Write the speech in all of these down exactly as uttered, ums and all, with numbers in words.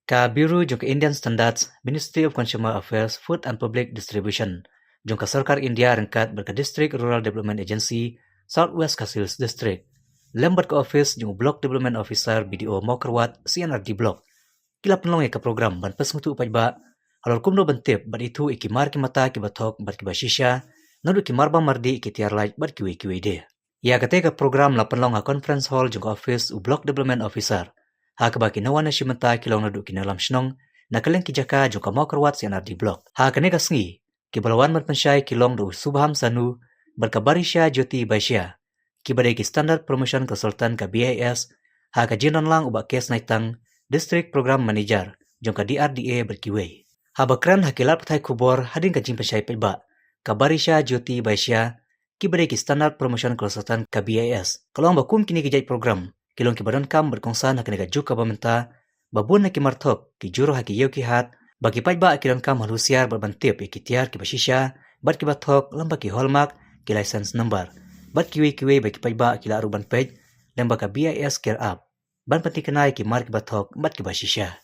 Ka Bureau jong ka Indian Standards, Ministry of Consumer Affairs, Food and Public Distribution, jong ka Sorkar India ryngkat bad ka District Rural Development Agency, South West Khasi Hills District, lem bad ka office jong u Block Development Officer, B D O Mawkyrwat, C and R D Block, ki la pynlong ïa ka program ban pynsngewthuh paidbah halor kumno ban tip bad ithuh ïa ki mar ki mata kiba thok bad kiba shisha, naduh ki mar ba mardi, ki tiar light bad kiwei kiwei de. Ïa kata ka program la pynlong ha conference hall jong ka office u Block Development Officer, ha kaba ki nongwan nongshim bynta ki long naduh ki nongïalam shnong na kylleng ki jaka jong ka Mawkyrwat C and R D Block. Ha kane ka sngi, kiba la wan ban pynshai ki long da u Subham Sanu bad ka Barisha Jyoti Baishya, kiba dei ki Standard Promotion Consultant ka B I S, ha ka jingdon lang u Bah K S Naitang, District Program Manager jong ka D R D A bad kiwei. Haba kren ha ki lad pathai khubor hadien ka jingpynshai paidbah, ka Barisha Jyoti Baishya, kiba dei ki Standard Promotion Consultant ka B I S, ka la ong ba kum kine ki jait program ki long kiba donkam bad kongsan ha kane ka juk kaba mynta, ba bun na ki mar thok ki jur ha ki ïew ki hat, ba ki paidbah ki donkam ban husiar bad ban tip ïa ki tiar kiba shisha bad kiba thok, lem bad ki hallmark, ki license number bad kiwei kiwei, ba ki paidbah ki lah ruh ban peit lem bad ka B I S Care App ban pynthikna ïa ki mar kiba thok bad kiba shisha.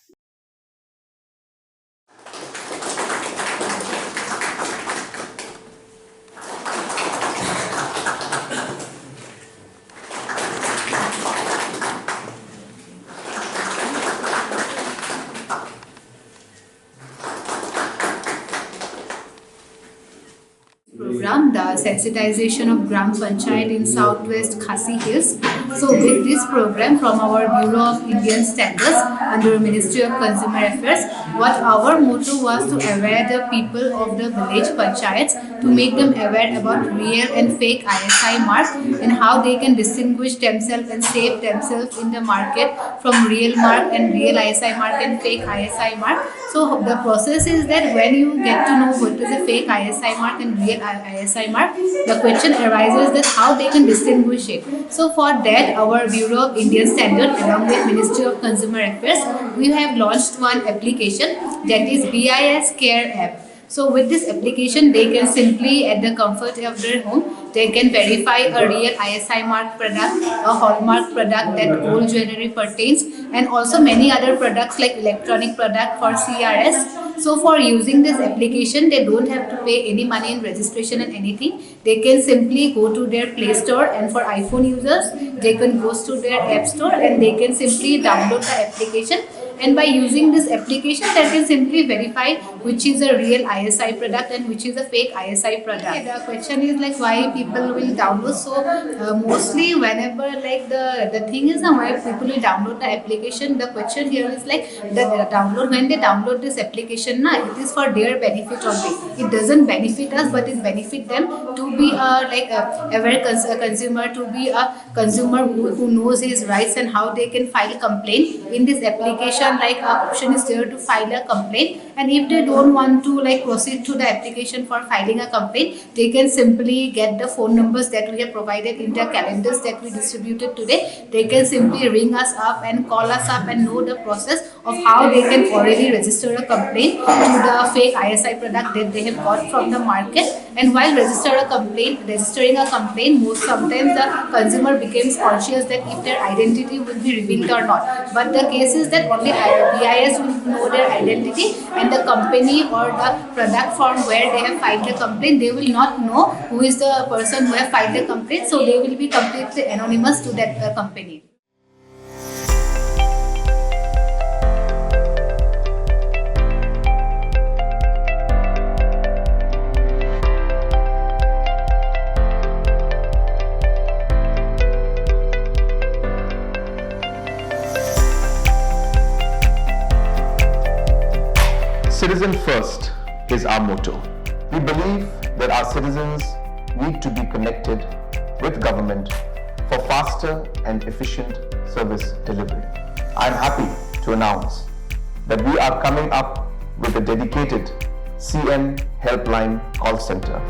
Program, the sensitization of Gram Panchayat in Southwest Khasi Hills. So with this program from our Bureau of Indian Standards under Ministry of Consumer Affairs, what our motto was to aware the people of the village panchayats, to make them aware about real and fake I S I mark and how they can distinguish themselves and save themselves in the market from real mark and real I S I mark and fake I S I mark. So the process is that when you get to know what is a fake I S I mark and real I- ISI mark, the question arises that how they can distinguish it. So for that, our Bureau of Indian Standard along with Ministry of Consumer Affairs, we have launched one application, that is B I S Care app. So with this application, they can simply, at the comfort of their home, they can verify a real ISI mark product, a hallmark product that gold jewelry pertains, and also many other products like electronic product for C R S. So for using this application, they don't have to pay any money in registration and anything. They can simply go to their Play Store, and for iPhone users, they can go to their App Store and they can simply download the application. And by using this application, they can simply verify which is a real ISI product and which is a fake ISI product. Okay, the question is like why people will download. So uh, mostly whenever, like, the the thing is, uh, why people will download the application. The question here is like the download when they download this application, na, it is for their benefit only. It doesn't benefit us, but it benefit them to be a, like, a aware cons- a consumer, to be a consumer who, who knows his rights and how they can file complaint. In this application, like, a option is there to file a complaint, and if they don't want to, like, proceed to the application for filing a complaint, they can simply get the phone numbers that we have provided in the calendars that we distributed today. They can simply ring us up and call us up and know the process of how they can already register a complaint to the fake ISI product that they have got from the market. And while register a complaint, registering a complaint, most sometimes the consumer becomes conscious that if their identity will be revealed or not. But the case is that only BIS will know their identity, and the company or the product from where they have filed the complaint, they will not know who is the person who have filed the complaint, so they will be completely anonymous to that uh, company. Citizen first is our motto. We believe that our citizens need to be connected with government for faster and efficient service delivery. I am happy to announce that we are coming up with a dedicated C M helpline call center.